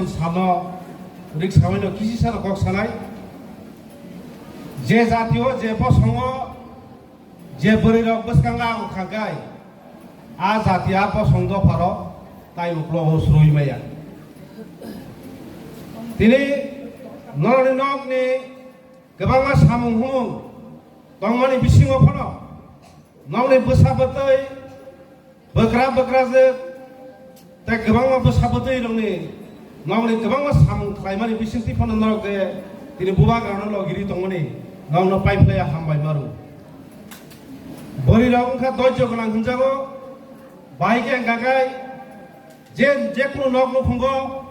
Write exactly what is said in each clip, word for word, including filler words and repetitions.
Salo riksawi no kisi sano kok sanai. Je jati o, je bosong o, je bwrwi rok bwskango ang khagai, a jati a bosong dopha rok tai uklo o srui maya. Tini norokni nokni kwbangma samung humung tongmani bisingo phano nokni bwsa bwtwi, bwkra bwkrajwk tei kwbangma bwsa bwtwi rokni nokni kwbangma samung khlaimani bisingtwi phano norok je tini bubagrano logiri tongmani nokno paiphlaiya hambai maru. Bwrwi rok wngkha doijo gwnang hinjago, bai khe wngkha khe je, je kunu nok nukhungo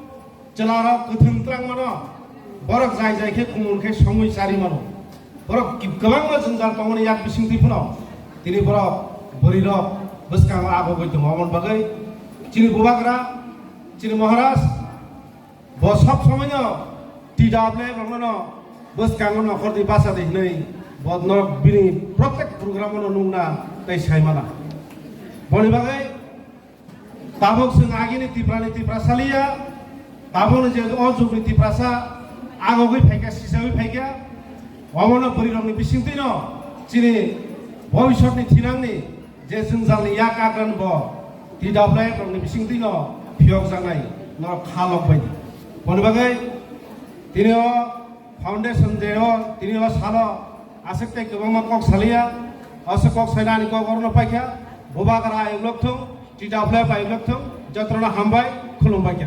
chwla rok kwthwng twlang mano, borok jai jai khe kumun khe songwi chari mano. Borok ki-, kwbangma jwngjal tongmani yak bisingtwi phano tini borok bwrwi rok bwskango agogwi tongo. Aboni bagwi chini bubagra, chini Maharaj bo sob somoino T W F rokno bwskango nokhordi bachadi hinwi bo norok bini protek program no nukna tei saimana. Boni bagwi tabuk chwng agini Tiprani Tiprasa liya, tabukni je o jugni Tiprasa agogwi phaikha, sisagwi phaikha, omono bwrwirokni bisingtwino chini bhobishyotni thinangni je jwngjalni yak agran bo T W F rokni bisingtwino phiyokjaknai norok kha lok bai. Boni bagwi tini o foundation day o, tini o salo aswk tei kwbangma kok saliya, aswk kok saina ani kok orono paikha, bubagra ayuk lok thung, T W F ayuk lok thung, jotono hambai, khulumbai kha.